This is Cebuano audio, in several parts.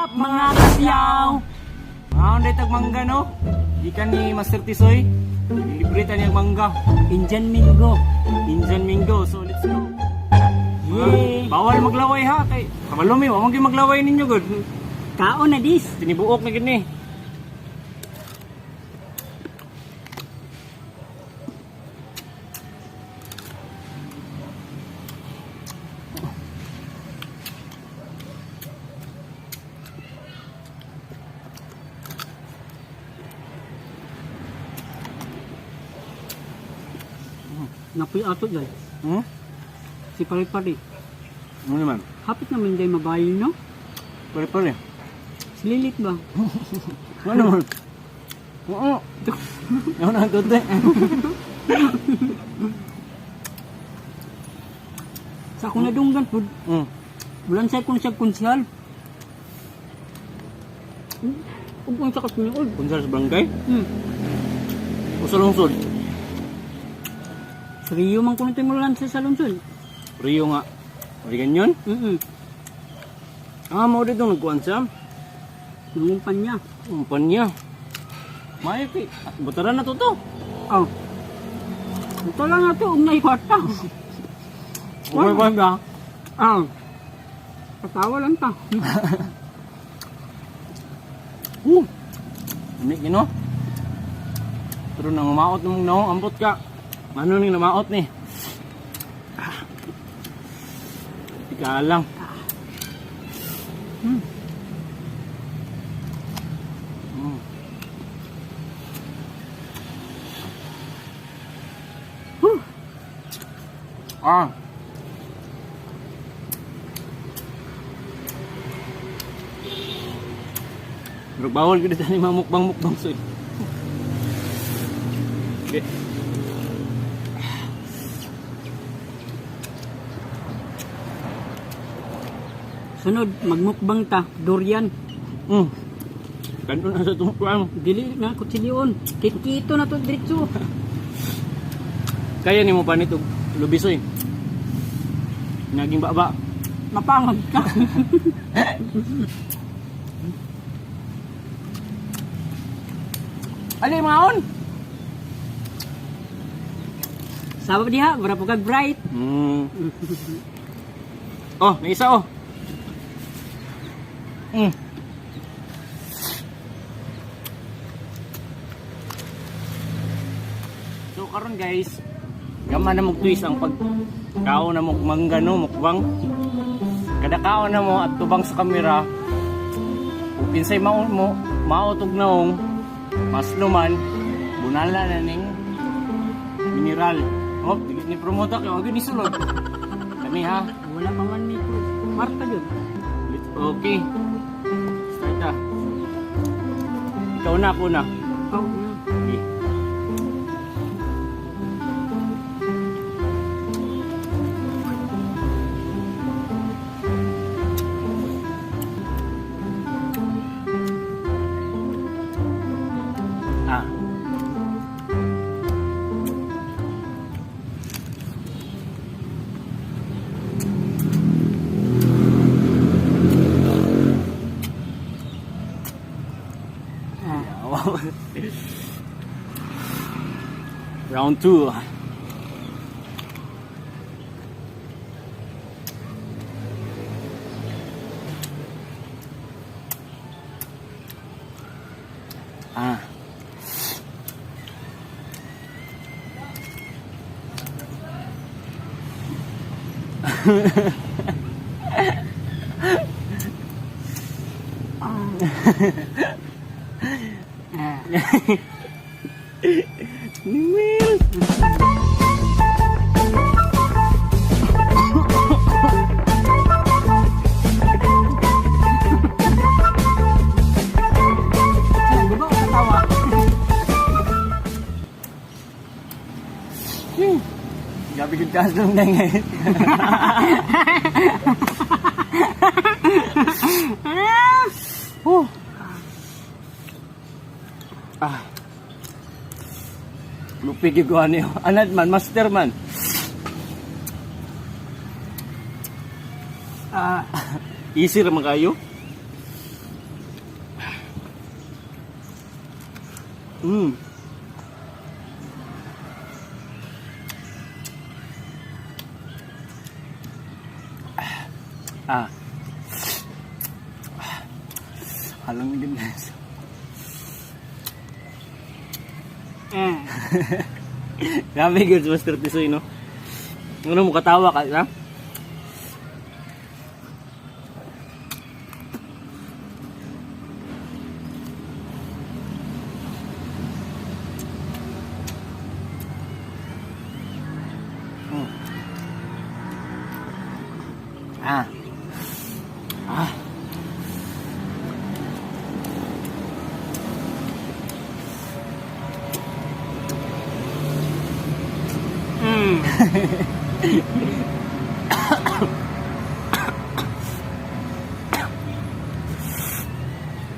up, mga kasyaw? Mga tag mangga, no? Gikan ni Master Tisoy. Libre ta niyang mangga. Indian Mingo. Indian Mingo. So let's go. Yay! Bawal maglaway ha kay kabalo mi, wa man gyud maglaway ninyo gud. Kaon na dis. Tinibuok na gid ni. Napoy ato dyan. Hmm? Si pare-pare. Ano naman? Hapit naman day mabayin, no? Pare-pare. Si Lilit ba? Ano naman? Oo. Ano na tute? Sa akong nadunggan po, bulan sa akong siya konsihal. Ug unsa ka tinuod? Kunsar sa barangay? Hmm. O sa lungsod? Sa Rio man kuno tayo mulan sa lungsod. Rio nga. Reganyon? Ah, mao dito nagkuan siya. Nangumpan niya. Umpan niya. Maayo kay butaran na to to. Oh. Ito lang na to, ug naiwarta. Okay ba ba? Ah. Katawa lang ta. Ano gino? Pero nang umaot mong naong ambot ka. Ano ning namaot ni? Ah. Ika lang. Huh. Ah. Pero bawal ko dito ni mga mukbang-mukbang soy. Okay. Sunod, magmukbang ta, durian. Kanto na sa tumukuan. Dili na kutsilyon. Kikito na to diretso. Kaya nimo pa nito lubisoy. Naging baba. Mapangag ka. Ali maon. Sabab diha, wala po kag bright. Oh, may isa oh. So karon guys, gama na mong twist ang pag kaon na mong mangga no, mukbang. Kada kaon na mo at tubang sa kamera. Ug kinsay mao mo, mautog naong mas luman bunala na ning mineral. Oh, dili ni promote kay wag ni sulod. Kami ha. Wala pa man may kwarta yun. Okay. Start na. Ikaw na, ako na. Oh, Okay. Ah. ah. Wow. Round 2. Ah. Ah. Will. Di ba katawa? Gabi good ka lang na ngayon. Oh. Ah. Lupi gyud ko ani. Anad man, master man. Ah, Easy ra man kayo. Ah. Halang din, guys. Grabe good, Master Tisoy, no? Ano mo katawa ka, ha? Ah. Ah.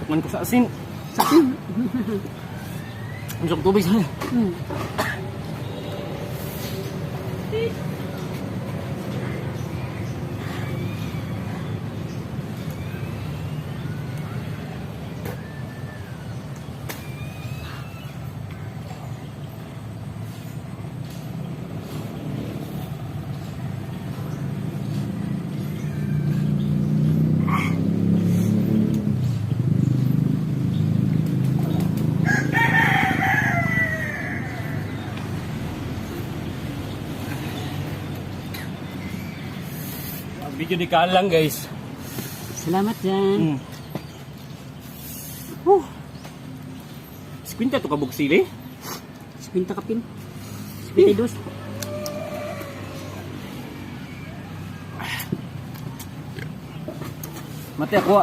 Tukman ko sa asin. Sa asin. Ang tubig sa. Video ni Kalang, guys. Salamat dyan. Whew. Skwinta to kabog sili. 50 kapin. 52. Mati ako.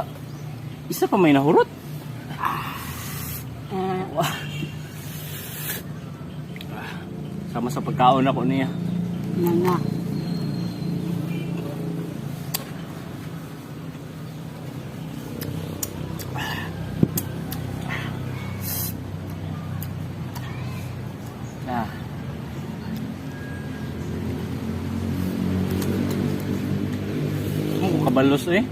Isa pa may nahurot. Ah, Sama sa pagkaon ako niya. nga nga. Ah. Mo kabalos eh.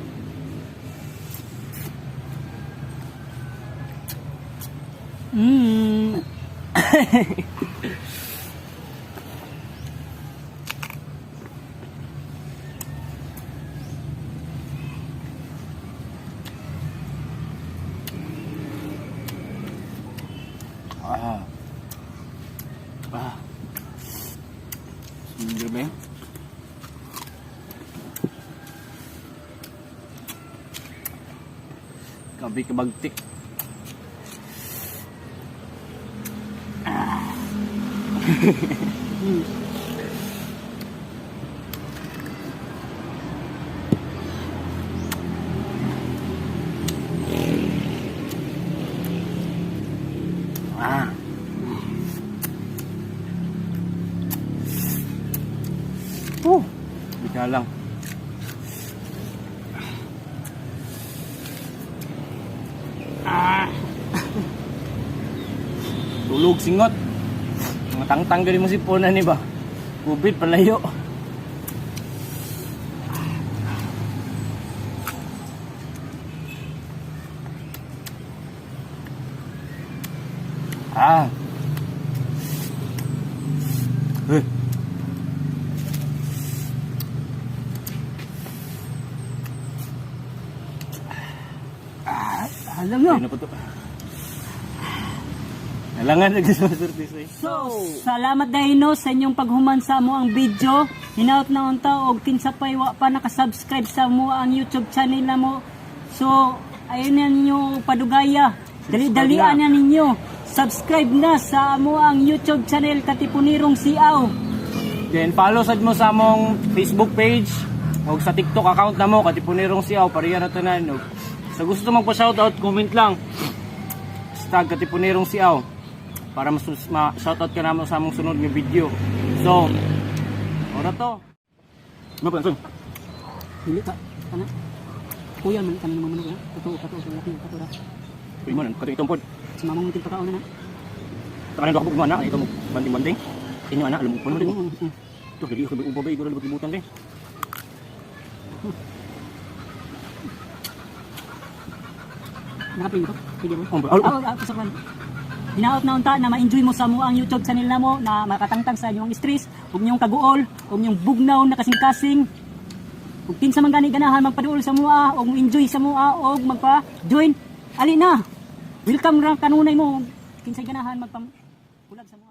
Ah. Ah. Sumigil ba yun? Kabi kabagtik. Ah. Oh, bigla lang. Ah. Tulog singot. Mga tangtang gali mo si Pona ni ba? Covid palayo. Ah. Eh. Alam mo. Ayun na po to. Alangan na gusto Master Tisoy. So, salamat dahino sa inyong paghuman sa amo ang video. Hinaut na unta og kinsa pay wa pa nakasubscribe sa mo ang YouTube channel na mo. So, ayun na ninyo padugaya. Dali-dalian na ninyo. Subscribe na sa amo ang YouTube channel Katipunirong Siaw. Then follow sad mo sa among Facebook page o sa TikTok account na mo Katipunerong Siaw pareha ra tanan. Og sa gusto magpa-shoutout, comment lang. Hashtag Katipunerong Siaw para mas ma-shoutout ka naman sa among sunod nga video. So, ora to. Mo pa son. Dili ka kana. Kuya man kanang mga manok na. Totoo, totoo, totoo, totoo, totoo. Uy man, katong itong pod. Sa mamang muting pagkaon na na. Takanan do ako na ito mo banting-banting. Inyo ana, alam mo po Mm, mm, mm. Ito, dili ko upa ba iguro libot-libutan kay. Nakaplay ko? Pwede mo? Oh, Ah, ah, pasok lang. Hinaot na unta na ma-enjoy mo sa mo ang YouTube channel namo na makatangtang sa inyong stress ug inyong kaguol ug inyong bugnaw na kasing-kasing. Ug kinsa man gani ganahan magpaduol sa mua og enjoy sa mua og magpa-join, ali na. Welcome ra kanunay mo kinsay ganahan magpa kulag sa mua.